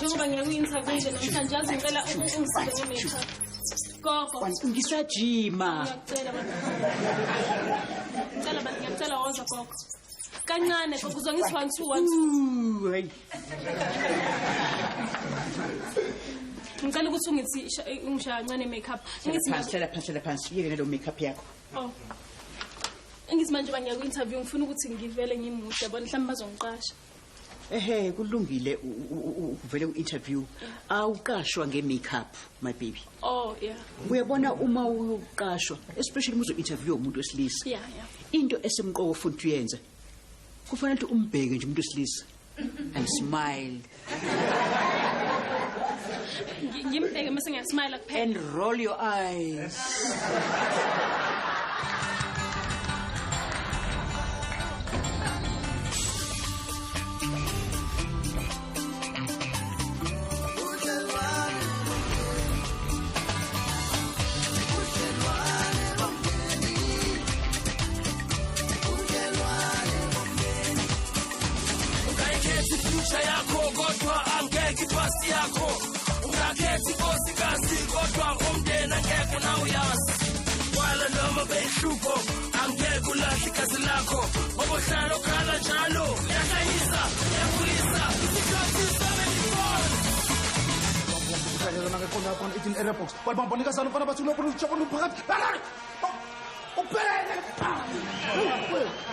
Njengoba ngiya kwi-interview nje namhlanje, yazi ngicela ungisize nge-makeup. Gogo. Ngisajima. Ngiyacela bantu. Ngicela bantu, ngiyacela woza gogo. Kancane gogo, uzongithi 1 2 1 2. Hayi. Ngicela ukuthi ungithi ungishaya kancane makeup. Ngithi Phansi, hlala phansi, hlala phansi. Yeke nalo makeup yakho. Oh. Ngithi manje bangiya kwi-interview ngifuna ukuthi ngivele ngimuhle, yabona mhlawumbe bazongiqasha. Ehe, kulungile uvele ku-interview. Awuqashwa nge-makeup, my baby. Oh, yeah. Uyabona uma uyoqashwa, especially uma uzo-interview umuntu wesilisa. Yeah, yeah. Into esemqoka ofuna ukuthi uyenze, kufanele ukuthi umbheke nje umuntu wesilisa and smile. Ngimbheke mase ngiyasmile kuphela. And roll your eyes. Future yakho kodwa angeke ipasi yakho, ungakhethi inkosikazi kodwa umndeni angeke nawe uyazi. Wala noma beyihlupho angeke ulahle igazi lakho, ngoba uhlala ukhala njalo. Uyahlanyisa, uyabulisa, isikhathi 74.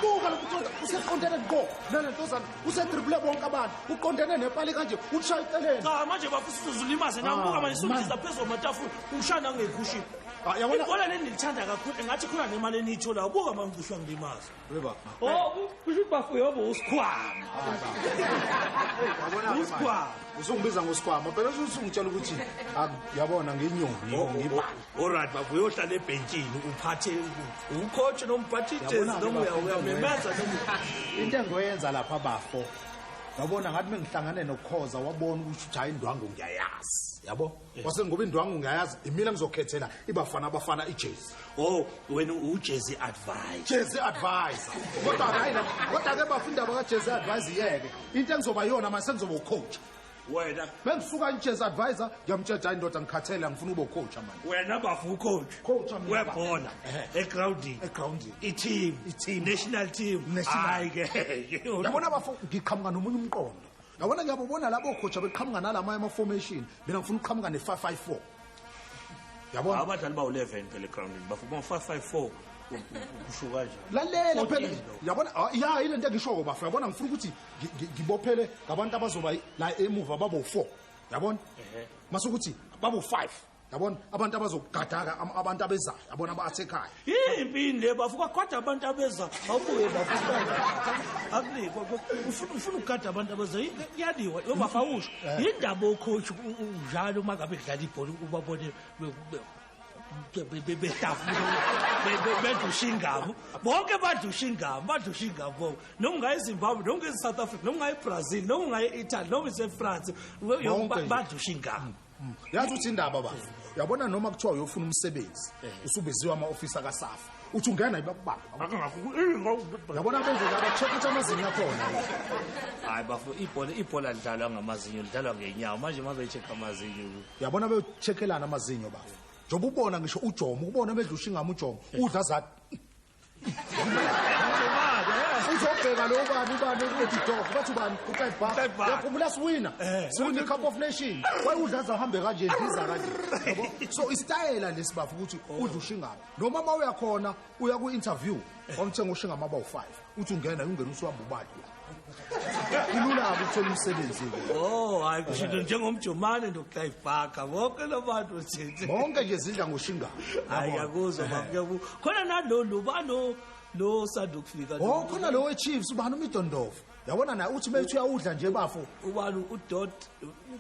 Buka lo useqondene ngqo nalentozana, usedribule bonke abantu, uqondene nepali kanje, ushaya eceleni. Cha manje bafisa uzulimaze namuka manje sudiza phezulu kwamatafula, ushaya nangekhushini. Yabona ibhola leli ngilithanda kakhulu, engathi khona nemali eniyitholayo. Buka manje ngisho ngilimaze. Weba. Oh, kusho ukuthi bafuyo bo usikhwama. Yabona usikhwama. Usungibiza ngosikhwama, phela usungitshela ukuthi yabona nginyoni ngiba. Alright bafu, uyohlala ebhentshini uphathe ucoach noma uphathe ijezi noma uyamemeza noma into engoyenza lapha bafo. Yabona ngathi mengihlangane noKhoza wabona ukuthi hayi indwangu ngiyayazi. Yabo? Wase ngoba indwangu ngiyayazi, imina ngizokhethela ibafana abafana ijezi. Oh, wena ujezi advisor. Jezi advisor. Kodwa hayi la, kodwa ke bafo indaba kaJezi advisor iyeke. Into engizoba yona manje sengizoba ucoach. Wena bengisuka ijezi advisor, ngiyamtshela indoda ngikhathele ngifuna ube ucoach manje. Wena bafo ucoach. Coach mina. Webhola egroundini. Egroundini. I-team. I-team. National team. National. Hayi ke. Yabona bafo ngiqhamuka nomunye umqondo. Yabona ngiyabona labo coach abeqhamuka nalamanye ama formation, mina ngifuna ukuqhamuka ne554. Yabona abadlali ba 11 phela egroundini bafo 554 kusho kanje. Lalela phela yabona ya ile nto engisho bafo, yabona ngifuna ukuthi ngibophele ngabantu abazoba la emuva babo 4. Yabona? Mase ukuthi babo 5. Yabona abantu abazogadaka abantu abezayo, yabona abathekhaya. Impini le bafo kwagada abantu abeza, awubuye bafo. Akulikho ufuna ukugada abantu abezayo, kuyaliwa ngoba awusho. Indaba ocoach unjalo uma ngabe kudlala ibhola ubabone behlafuna bedla bonke badla ushingamu, badla ushingamu. Noma ungaye eZimbabwe, noma ungaye eSouth Africa, noma ungaye eBrazil, noma ungaye e-Italy, noma ise-France, badla ushingamu. Yazi uthi indaba baba, uyabona noma kuthiwa uyofuna umsebenzi, usubiziwe ama-ofisa kaSAFA, uthi ungena ibakubamba. Uyabona benze abacheck ukuthi amazinyo akhona. Hayi bafo, ibhola lidlalwa ngamazinyo, lidlalwa ngenyawo. Manje mabecheck amazinyo. Uyabona beyocheckelana amazinyo bafo. Njengoba ubona ngisho uJomo, ubona bedla ushingama uJomo, udla zathi. Uzobheka lo bani ubani uthi dog, bathi ubani uClyde Barker. Uyakhumbula siwina, siwina iCup of Nations. Wayudla ahambe kanje ndiza kanje. Yabo? So isitayela lesibafu ukuthi udla ushingama. Noma uma uyakhona uya ku-interview, wamthenga ushingama abawu-5. Uthi ungena ungena usuhamba ubali. Kulula ukuthola umsebenzi ke. Oh, hayi kusho njengomjomane noClyde Barker, bonke labantu nje. Bonke nje zidla ngoshingama. Hayi ngiyakuzwa baba, khona nalolu balo lo sandukufika. Oh, khona lo weChiefs ubani uMidondova. Yabona naye uthi bethi uyawudla nje bafo. Ubani uDot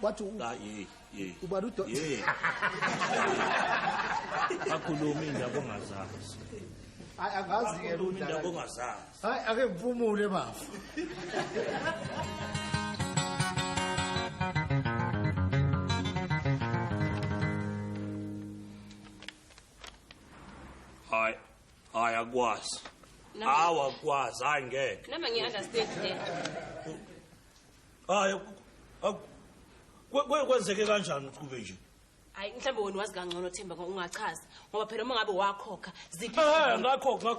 wathi hayi ye. Ubani uDot? Ye. Akhuluma indaba ongazazi. Hayi angazi ke indaba ongazazi. Hayi ake ngivumule bafo. Hayi hayi akwazi. Awakwazi, hayi ngeke. Noma ngi-understand le. Hayi Kwenzeke kanjani ukuthi kube nje? Hayi mhlawumbe wena wazi kangcono Themba ungachaza ngoba phela uma ngabe wakhokha ziphi ngakhokha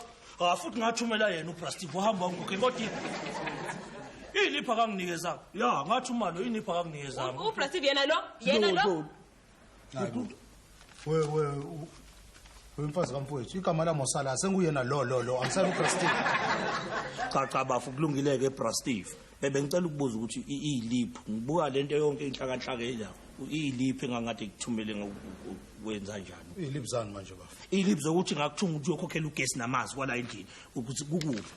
futhi ngathumela yena uBrastiv uhamba ngokhe kodwa ilipha kanginikeza ya ngathi umalo inipha kanginikeza uBrastiv yena lo yena lo we we mfazi kamfowethu igama lami Osala senguyena lo lo lo angisana uBrastiv. Cha bafu kulungile ke Brastiv. Bebe ngicela ukubuza ukuthi iliphi ngibuka lento yonke inhlakanhlaka la iliphi engangade ngikuthumele ngokwenza njani? Iliphi zani manje bafu? Iliphi zokuthi ngakuthuma ukuthi uyokhokhela ugesi namanzi kwala endlini ukuthi kukuphi?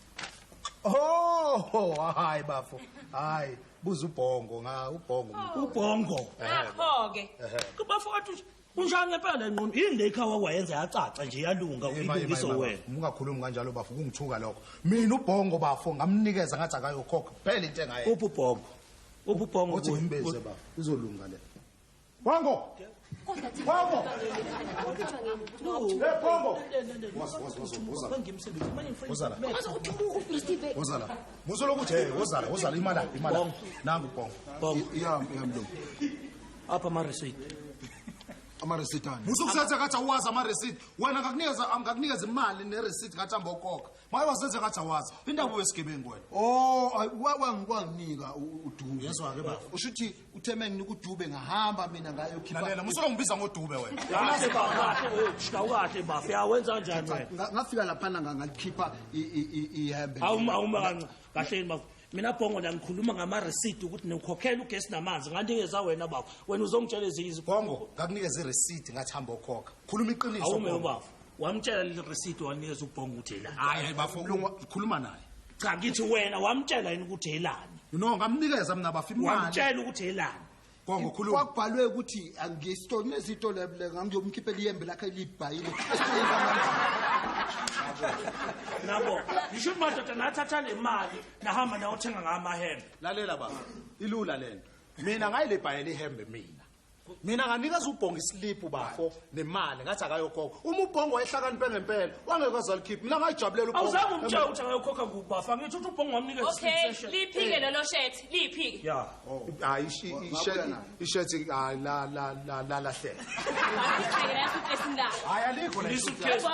Oh hayi bafu hayi buza ubhongo nga ubhongo ubhongo akho ke kubafu wathi unjani ngempela ingqondo yini le ikhawa wayenza yacaca nje yalunga uyilungisa wena ungakhulumi kanjalo bafu kungithuka lokho mina ubhongo bafu ngamnikeza ngathi akayokhokha phela into engayenza uphi ubhongo uphi ubhongo uthi ngimbeze bafu izolunga le Bongo Bongo hey Bongo woza wozala muzolo ukuthi hey wozala wozala imali imali nangu Bongo iya mlungu apha ama receipt ama receipt ani musukusenza ngathi awazi ama receipt wena ngakunikeza ngakunikeza imali ne receipt ngathi hamba ukhokha maye wasenza ngathi awazi indaba yesigebengu wena oh wanginika uDube yezwa ke baba usho ukuthi utheme nginika uDube ngahamba mina ngayokhipha lalela musuke ngibiza ngoDube wena kahle kahle bafa yawenza kanjani wena ngafika lapha ngalikhipha ihembe awuma kahle bafa mina Bongo la ngikhuluma ngama receipt ukuthi nikhokhela ugesi namanzi nganikeza wena baba wena uzongitshela ezinye Bongo ngakunikeza ireceipt ngathi hamba ukhokha khuluma iqiniso awume baba wamtshela le receipt wanikeza uBongo ukuthi la hayi bafo khuluma naye cha ngithi wena wamtshela yini ukuthi elani no ngamnikeza mina bafa imali wamtshela ukuthi elani Bongo khuluma kwakubhalwe ukuthi angisitolo nezitolo ngangiyomkhiphela ihembe lakhe libhayile nabo ngisho madoda nathatha le mali nahamba nayothenga ngamahembe lalela baba ilula lento mina ngayilebhayela ihembe mina nganikeza ubhongo islip bafo nemali ngathi akayokhokha uma ubhongo wayehlakaniphe ngempela wangeke azalikhipha mina ngayijabulela ubhongo awuzange umtshela ukuthi akayokhokha kubafa ngithi uthi ubhongo wamnikeza okay liphike lelo shirt liphike ya hayi ishirt hayi la la la la lahleka hayi alikho la lo suitcase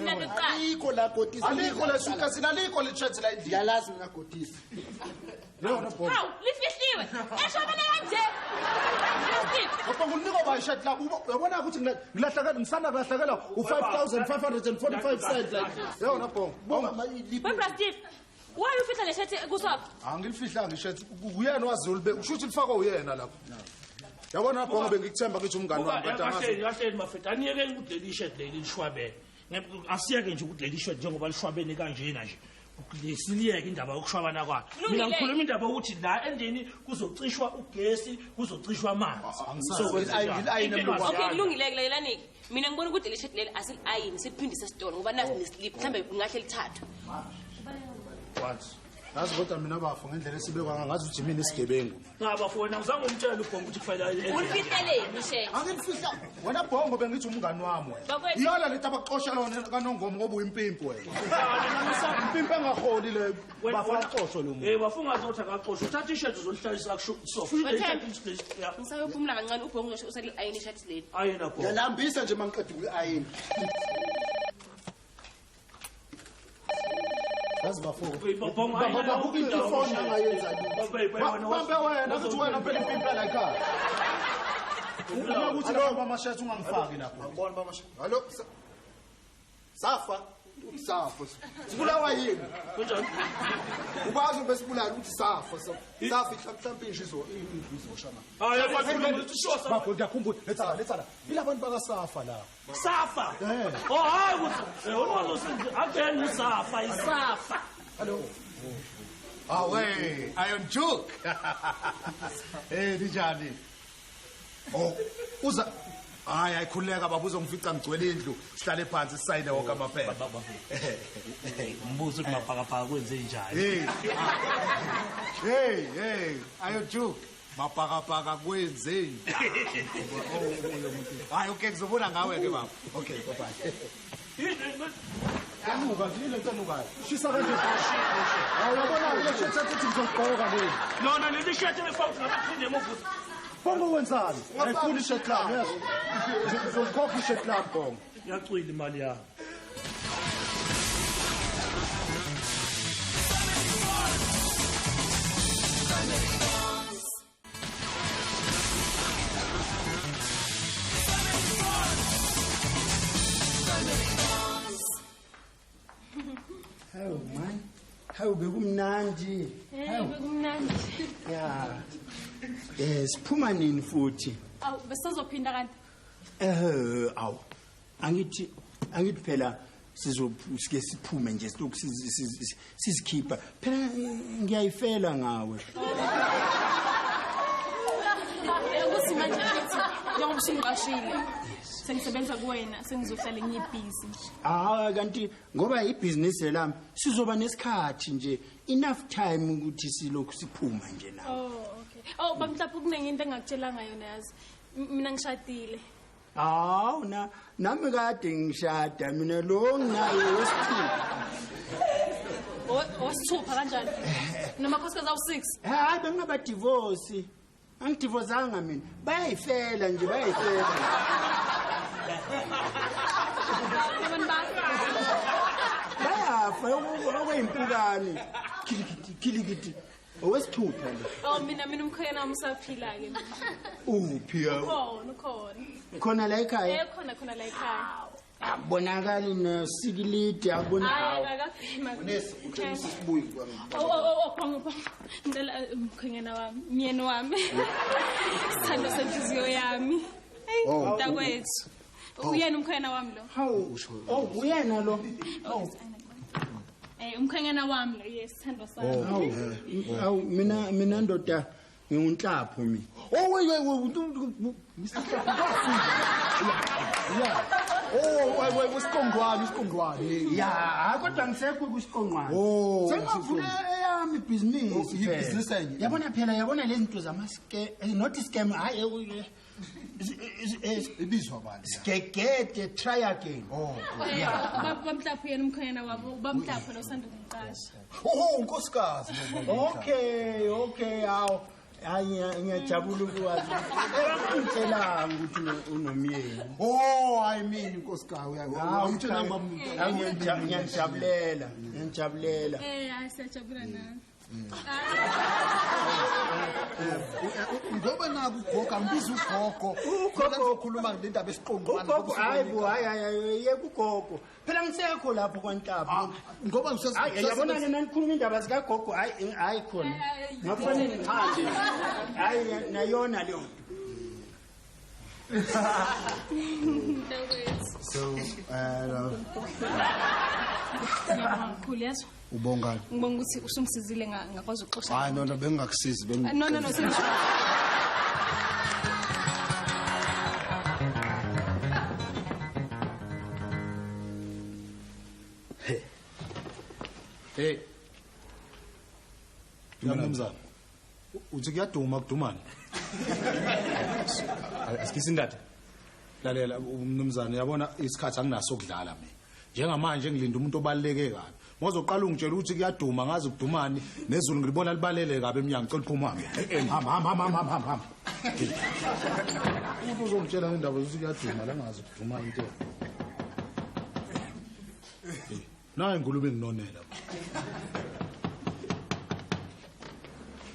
la kuqala alikho la godisi alikho la suitcase alikho le shirt la endlini yalazi mina godisi lona bhongo hawu lifihliwe esho bana kanje Ubhongo unika ba ishirt la uyabona ukuthi ngilahlakela ngisanda kulahlakela u5545 cents like yona bhongo bonga mali Brastiv why ufihla le shirt kusapha angilifihlanga ishirt uyena waziwe usho ukuthi lifakwe uyena lapho yabona bhongo bengikuthemba ngithi umngani wami kodwa ngazi kahle mafethu aniyeke ukuthi leli shirt leli lishwabene asiyeke nje ukuthi leli shirt njengoba lishwabene kanjena nje siliyeke indaba yokushwabana kwakhe mina ngikhuluma indaba ukuthi la endlini kuzocishwa ugesi kuzocishwa amanzi okay kulungile lalelani mina ngibona ukuthi leli shirt leli asili-ayini siliphindise esitolo ngoba nasi neslip mhlawumbe kungahle lithathwe once Yazi kodwa mina bafo ngendlela esibekwa ngazi ukuthi mina isigebengu. Cha bafo wena uzange umtshele uBhongo ukuthi kufanele ulifihleleni ishe. Angilifihla. Wena Bhongo bengithi umngani wami wena. Iyona lento abaxosha lona kaNongoma ngoba uyimpimpi wena. Impimpi engaholi le bafo axoshwe lo muntu. Eh bafo ungazothi akaxoshwe uthatha ishirt uzolihlalisa kusofa. Ngisayophumula kancane uBhongo ngisho usali ayini ishirt leli. Ayina Bhongo. Ngiyalambisa nje mangiqeda ukuyi-ayina. Yazi bafo. Baba ifoni angayenza. Bambe wena ukuthi wena phela impimpi la ekhaya. Uma ukuthi lo mama shirt ungangifaki lapho. Angibona mama shirt. Hallo. Safa. Safa. Sibulawa yini? Kunjani? Ubazi besibulala ukuthi safa. Safa mhlawumbe injizo izosha na. Hayi bafo bafo ngiyakhumbula letha letha la. Ilabantu bakaSafa la. Safa. Oh hayi ukuthi ungazosenza akuyena uSafa iSafa. Hello. Awe, Iron Joke. Eh njani? Oh, uza hayi ayikhululeka baba uzongifica ngigcwele indlu sihlale phansi sisayine wonke amaphepha. Umbuzo ukuthi mabhakabhaka kwenze njani? Hey. Hey, hey, Iron Joke. Mabhakabhaka kwenze njani? Hayi okay ngizobona ngawe ke baba. Okay, bye bye. Yanuka yini lento enukayo? Shisa kanje. Hawu uyabona le shirt ethi ngizogqoka le. Lona leli shirt elifaka ngaphinde emuva. Bongo wenzani? Ayifuni ishirt lami yazi. Ngizokhokha ishirt lami Bongo. Yacwila imali yami. Hawu man. Hawu bekumnandi. Bekumnandi. Ya. Siphuma nini futhi? Awu besizophinda kanti. Awu. Angithi phela sizosike siphume nje silokhu sizikhipha. Phela ngiyayifela ngawe. Ukuthi manje ngithi njengoba usungiqashile. Sengisebenza kuwena sengizohlala ngiyibhizi nje. Ah kanti ngoba ibhizinisi lami sizoba nesikhathi nje enough time ukuthi silokhu siphuma nje nawe. Oh okay. Oh bamhlapha kunengi into engakutshelanga yona yazi. Mina ngishadile. Hawu na nami kade ngishada mina lo nginaye wesithupha. Owesithupha kanjani? Namakhosikazi awu6. Hayi bengingaba divorce. Angidivozanga mina. Bayayifela nje bayayifela. Bayafa okweyimpukane. Kilikiti kilikiti. Owesithupha lo. Oh mina umkhwena wami usaphila ke. Uphi ya? Ukhona. Khona la ekhaya? Khona la ekhaya. Abonakali nosikilidi abona. Hayi akabhema. Unesi utshela sibuyi kwami. Oh bongo. Ngicela umkhwena wami, myeni wami. Sithando senhliziyo yami. Hey, mntakwethu. Uyena umkhwena wami lo. Hawu, oh uyena lo. Umkhwenyana wami lo, yes, sithandwa sami. Awu mina ndoda ngingunhlapho mina. Oh wait Mr. Hlapho. Yeah. Oh wait usiqongwane. Ya, kodwa ngisekho kusiqongwane. Sengavula eyami ibhizinisi. Ibhizinisi enye. Yabona phela yabona lezi zinto zama scam, not scam, hayi ibizwa bani? Sigegede try again. Oh. Yeah. Bamhlapho yena umkhwenyana wabo, bamhlapho lo sanda kumqasha. Oh, unkosikazi. Okay, awu. Hayi ngiyajabula ukwazi. Ngitshelanga ukuthi unomyeni. Oh, I mean unkosikazi uyangitshela ngiyajabulela. Ngiyajabulela. Hayi siyajabula nami. Ngoba naku ugogo angibiza ugogo. Ugogo ukhuluma ngendaba esiqongqwana. Ugogo hayi bo hayi yeka ugogo. Phela ngisekho lapho kwanhlapho. Ngoba ngisase yabona ke nanikhuluma indaba zika gogo hayi hayi khona. Ngakufanele ngihambe. Hayi nayona leyo. So ngiyabonga yazo. Ubongani? Ngibonga ukuthi usungisizile ngakwazi ukuxosha. Hayi no bengingakusizi No. Hey. Mnumzane. Uthi kuyaduma kudumana. Asikisindade. Lalela umnumzane yabona isikhathi anginaso ukudlala mina. Njengamanje ngilinda umuntu obaluleke kabi. Ngozoqala ungitshela ukuthi kuyaduma ngazi kudumani nezulu ngilibona libalele kabi eminyango ngicela uphuma hambe. Hamba. Umuntu uzongitshela ngendaba ukuthi kuyaduma la ngazi kuduma into. Nayi ingulube nginonela.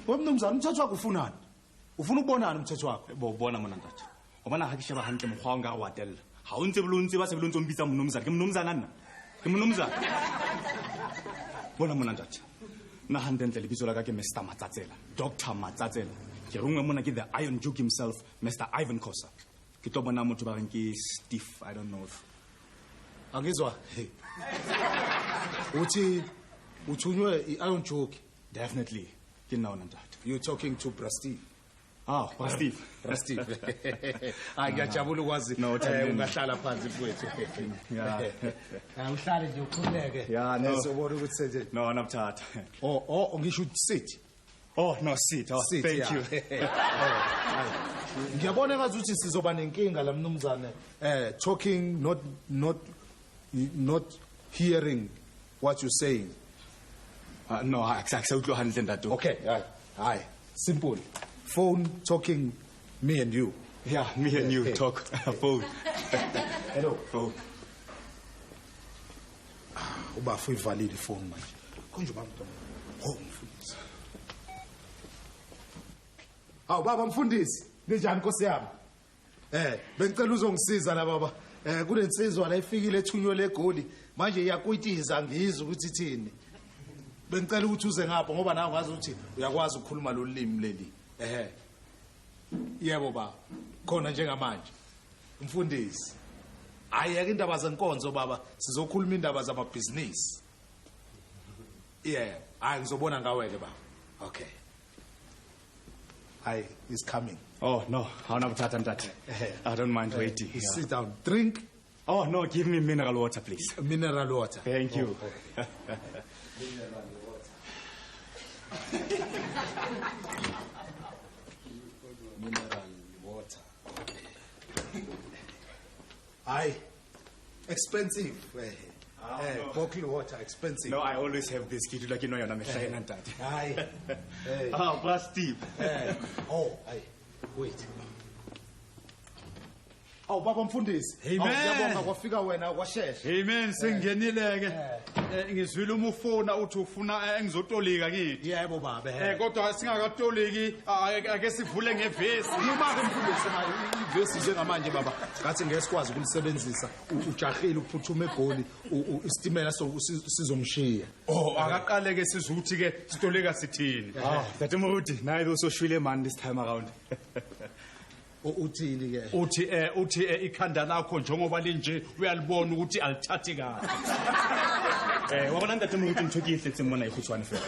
Wemnumzane umthetho wakho ufunani? Ufuna ukubonana umthetho wakho? Bo bona mona ntate. Ubona ha ke sheba hantle mokgwa o nka o atella. Ha o ntse bolo ntse ba se bolo ntse o mpitsa mnumzane. Ke mnumzana nna. Ke mnumzana. Bona mona ntate. Nna hantle lebitso la ka ke Mr Matsatsela, Dr Matsatsela. Ke rongwe mona ke the Iron Duke himself, Mr Ivan Khosa. Ke tlo bona motho ba reng ke Steve, I don't know. Angizwa. Uthi uthunywe i-Iron Duke. Definitely. Ke nna ona ntate. You're talking to Brasteve. Ah, Brasteve. Brasteve. Hayi ngiyajabula ukwazi. Ungahlala phansi mfowethu. Yeah. Uhlale nje ukhululeke. Yeah, no. Sobona ukuthi senje. No, nabuthatha. Oh, ngisho sit. Oh, no, sit. Oh, sit, thank you. Ngiyabona ngathi ukuthi sizoba nenkinga la mnumzane. Talking not hearing what you're saying. No, ha ke sa utlwe hantle ntate. Okay, hi. Simple. Phone talking, me and you. Yeah, me and you talk. Phone. Hello. Phone. Ubafo ivalile phone manje. Konje ubaba. Oh, mfundisi. Hawu baba mfundisi, ninjani Nkosi yami? Bengicela uzongisiza la baba. Kunensizwa la ifikile ethunywe leGoli. Manje iyakwitiza ngizwe ukuthi ithini. Bengicela ukuthi uze ngapha ngoba nawe ngazi ukuthi uyakwazi ukukhuluma lo limi leli. Yebo baba. Khona njengamanje. Mfundisi. Ayeke indaba zenkonzo baba, sizokhuluma indaba zamabhizinisi. Yeah, hayi ngizobona ngawe ke baba. Okay. Hi, is coming. Oh no, hauna bothata ntate. I don't mind waiting. Yeah. Sit down. Drink. Oh no, give me mineral water please. Mineral water. Thank you. Oh, okay. Mineral water. Mineral water. Okay. Aye. Expensive. No. Bottled water, expensive. No, I always have this. Ke dula ke nwa yona mehla ena ntate. Aye. Hey. Ah, Bra Steve. Oh, aye. Wait. Awu baba mfundisi. Ngiyabonga kwafika wena kwashesha. Amen, sengenile ke. Ngizwile uma ufona uthi ufuna engizotolika kithi. Yebo baba. Kodwa singakatoliki ake sivule ngevesi. Yima ke mfundisi manje ivesi njengamanje baba. Ngathi ngeke sikwazi ukulisebenzisa. Ujahile ukuphuthuma eGoli, isitimela sizomshiya. Oh, akaqale ke sizuthi ke sitolika sithini. Ah, Ntate Moruti, naye lo soshwile man this time around. Uthini ke? Uthi uthi ikhanda lakho njengoba linje uyalibona ukuthi alithathi kahle. Wa bona ntate Moruti ntho ke e tletseng mona e kgutshwane fela.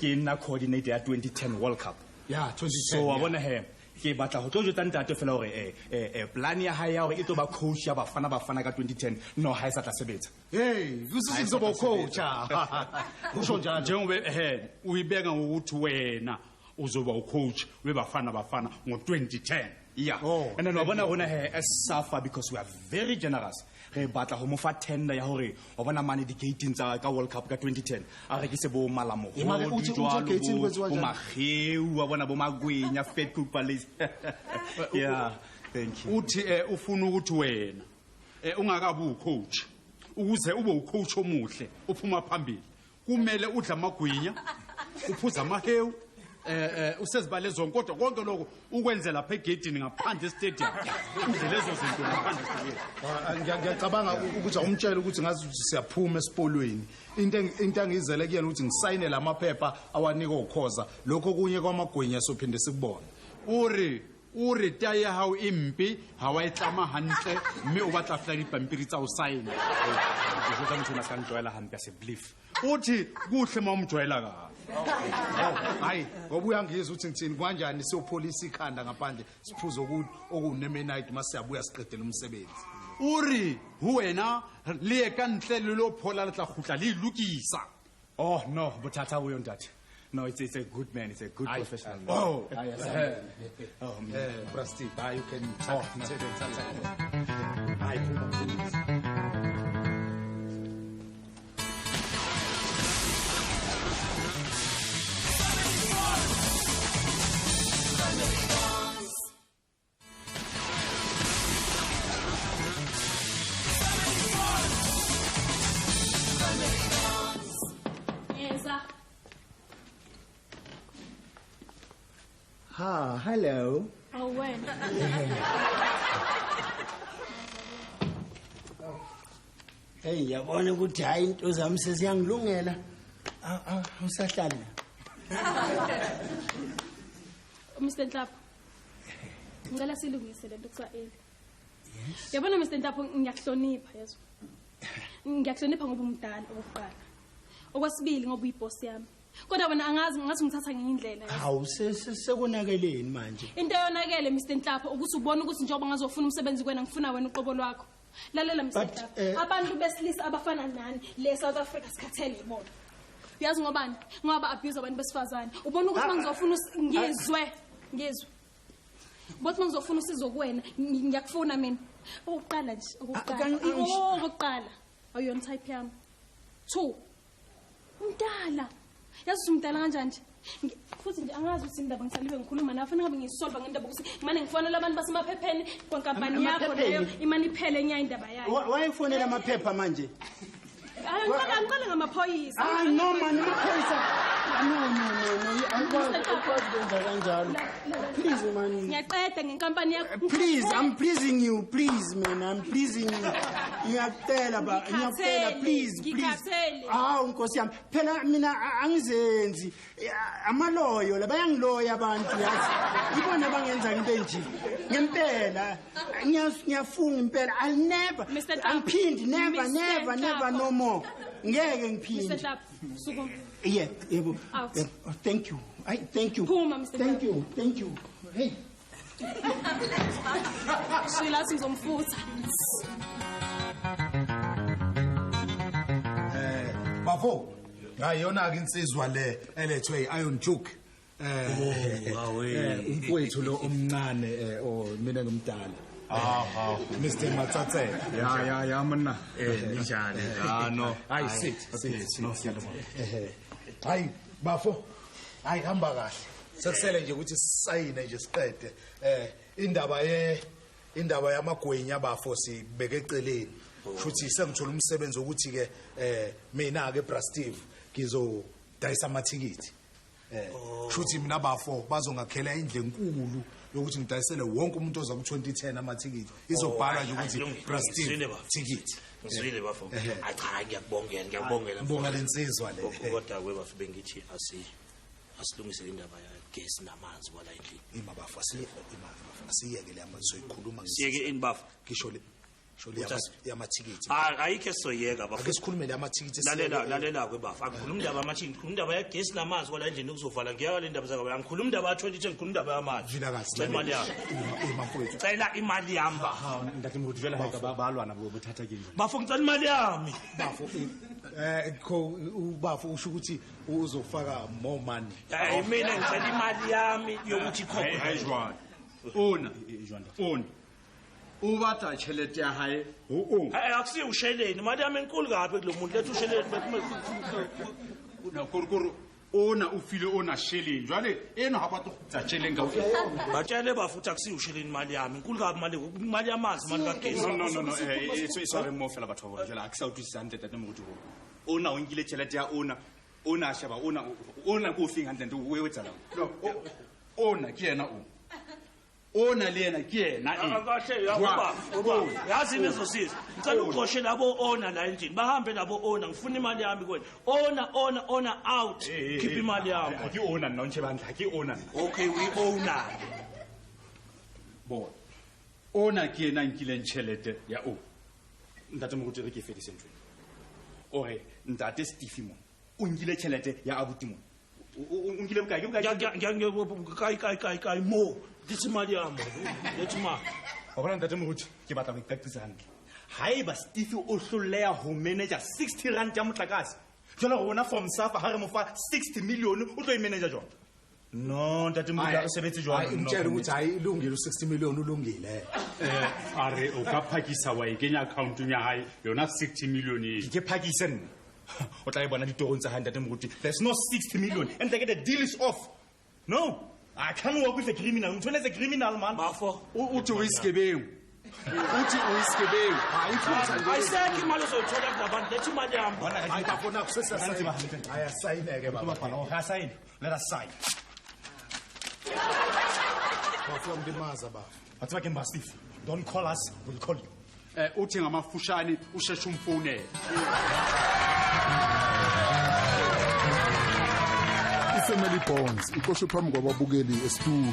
Ke nna coordinator ya 2010 World Cup. Yeah, 2010. So wa bona he ke batla ho tlo jwetsa ntate fela hore plan ya hae ya hore e tlo ba coach ya Bafana Bafana ka 2010 no ha e sa tla sebetsa. Hey, kusizoba coach. Kusho njalo njengoba uyibeka ngokuthi wena uzoba ucoach weBafana Bafana ngo-2010. Yeah. Oh, and then wa bona rona he as SAFA because we are very generous. Re batla ho mo fa tender ya hore wa bona mane di gating tsa ka World Cup ka 2010 a rekise bo Malamo bo Mageu wa bona bo Magwenya Fat Cook Palace. Yeah, thank you. Uthi ufuna ukuthi wena ungakabi ucoach ukuze ube ucoach omuhle uphuma phambili kumele udla amagwinya uphuza amahewu usezibale zonke kodwa konke lokho ukwenze lapha egedini ngaphandle estadium udle lezo zinto ngaphandle estadium. Ngiyacabanga ukuthi awumtshele ukuthi ngazi ukuthi siyaphuma esipolweni. Into angizele kuyena ukuthi ngisayine lamaphepha awanika ukhoza lokho kunye kwamagwinya sophinde sikubone. Uri taye hao impi ha wa itlama hantle mme o batla fela dipampiri tsa o sign. Ke jwetsa motho ona ska ntlwaela hampe a se belief. Uthi kuhle mawumjwayela kahle. Hayi ngoba uyangizwa ukuthi ngithini kanjani siyopholisa ikhanda ngaphandle siphuze okunemenite masiyabuya siqedele umsebenzi. Uri wena le ka ntle le lo phola le tla khutla le lokisa. Oh no, bothata bo yontate. No, it's a good man, it's a good professional man. Oh, oh man. Bra Steve, you can talk. Hayi phuma mfundisi. Ha, hello. Oh, wena. Hey, yabona ukuthi hayi into zami seziyangilungela. Usahlala. Mr. Nhlapho. Ngicela silungise lento kuthiwa eli. Yes. Yabona Mr. Nhlapho ngiyakuhlonipha yezwa. Ngiyakuhlonipha ngoba umdala okokuqala. Okwesibili ngoba uyiboss yami. Kodwa wena angazi ngathi ngithatha ngendlela. Hawu sekunakeleni manje. Into eyonakele Mr. Nhlapho ukuthi ubone ukuthi njengoba ngazofuna umsebenzi kwena ngifuna wena uqobo lwakho. Lalela Mr. Nhlapho. Abantu besilisa abafana nani le South Africa sikhathele ibona. Uyazi ngobani? Ngoba abuse abantu besifazane. Ubona ukuthi mangizofuna ngizwe. Bothi mangizofuna usizo kuwena ngiyakufuna mina. Okokuqala nje, okokuqala. Okokuqala. Awuyona type yami. 2. Umdala. Yazi umdala kanjani nje? Futhi nje angazi ukuthi indaba ngisalibe ngikhuluma nawe fanele ngabe ngiyisolva ngendaba ukuthi manje ngifonela abantu basemaphepheni kwankampani yakho leyo imali iphele nya indaba yayo. Wayefonela amaphepha manje? Angiqale ngamaphoyisa. Ah no man, amaphoyisa. No. Angikwazi ukwenza kanjalo. Please man. Ngiyaqeda ngenkampani yakho. Please, I'm pleasing you. Please man, I'm pleasing you. Ngiyacela ba, ngiyacela please, please. Ah Nkosi yami. Phela mina angizenzi amaloyo la bayangiloya abantu yazi. Ibona bangenza into enje. Ngempela ngiyafunga impela. I'll never. Angiphindi never never never no more. Ngeke ngiphinde. Mr. Hlapho, sukuma. Yeah, yebo. Out. Oh, thank you. I thank you. Phuma Mr. Thank you. Thank you. Hey. Shila sizomfutha. Bafo. Ngayona ke insizwa le elethwe iIron Duke. Umfowethu lo omncane o mina ngimdala. Mr. Matsatsela. Ya monna. Ninjani? Ah no. Hayi sit. No siyabonga. Hayi bafo. Hayi hamba kahle. Sekusele nje ukuthi sisayine nje siqede. Indaba yamagwinya bafo sibeke eceleni. Futhi sengithola umsebenzi ukuthi ke mina ke Bra Steve ngizodayisa amathikithi. Futhi mina bafo bazongakhela indle enkulu yokuthi ngidayisele wonke umuntu oza ku2010 amathikithi. Izobhala nje ukuthi Bra Steve ticket. Ngizwile bafo. Hayi cha ngiyakubongela. Ngibonga lensizwa le. Kodwa ke bafo bengithi asilungise indaba yagesi namanzi kwala endlini. Ima bafo asiyeke le amanzi soyikhuluma Siyeke ini bafo? Ngisho le yamathikithi. Ayikho soyeka bafo. Ake sikhulume le amathikithi. Lalela ke bafo. Angikhuluma indaba yamathikithi, ngikhuluma indaba yagesi namanzi kwala endlini okuzovala. Ngiyaka le ndaba zakho. Angikhuluma indaba ya2010, ngikhuluma indaba yamanzi. Vilakazi. Cela imali yami. Ima mfowethu. Cela imali yami bafo. Ntate Moruti jwale ha ka ba lwana bo bothata ke eng? Bafo ngicela imali yami. Bafo ko ubafo usho ukuthi uzofaka more money. Mina ngicela imali yami yokuthi ikhokhe. Hayi jwale. Ona. O batla tjhelete ya hae ho o. Akusiyo usheleni, imali yami enkulu kabi kulo muntu lethu usheleni. Na korokoro ona o file ona sheleng. Jwale eno ha batla go tsa tjheleng ka ofela. Batshele bafo ukuthi akusiyo usheleni imali yami. Inkulu kabi imali, imali yamanzi, imali kagesi. No e tshware mo fela batho ba bona. Jwale ha ke sa utlwisisa hantle Ntate Moruti ho. Ona o nkile tjhelete ya ona. Ona a sheba ona ona ko ofeng hantle o e etsalang. No, ona ke yena o. Ona le yena ke yena e. Kahle yakuba. Yazi nizosiza. Ngicela uxoshe labo ona la endlini. Bahambe labo ona ngifuna imali yami kuwena. Ona ona out. Khipha imali yami. Ha ke ona nna o ntsheba hantle, ha ke ona nna. Okay, we owner. Bona. Ona ke yena nkileng tjhelete ya o. Ntate Moruti re ke fedise ntho ena. O re Ntate Steve mo o nkile tjhelete ya abuti mo. O nkile bokae? Ke bokae? Kae mo. Letha imali yami. Letha imali. Wa bona Ntate Moruti ke batla go iqaqisa hantle. Haeba Steve o hloleha ho manager 60 rand ya motlakase. Jwale rona from Safa ha re mo fa 60 million o tlo e manager jwang? No, Ntate Moruti ha re sebetse jwalo. Ngitshela ukuthi hayi ilungile u60 million ulungile. A re o ka phakisa wa e kenya accountong ya hae yona 60 million e. Ke phakise nna. O tla e bona ditorong tsa hae Ntate Moruti. There's no 60 million and they get the deal is off. No. I can't work with a criminal. Mthwele is a criminal man. Bafo. Uthi uyisigebengu. Uthi uyisigebengu. Ayisekho imali ozoyithola kulabantu. Letha imali yami. Hayi bafo nakho sesiyasayina. Ayasayineke baba. Ha sign. Let us sign. Bafo mlimaza bafo. Bathi ke Steve. Don't call us, we'll call you. Uthi ngamafushane usheshe umfonele. iFamily Bonds iqoshwe phambi kwababukeli estudio.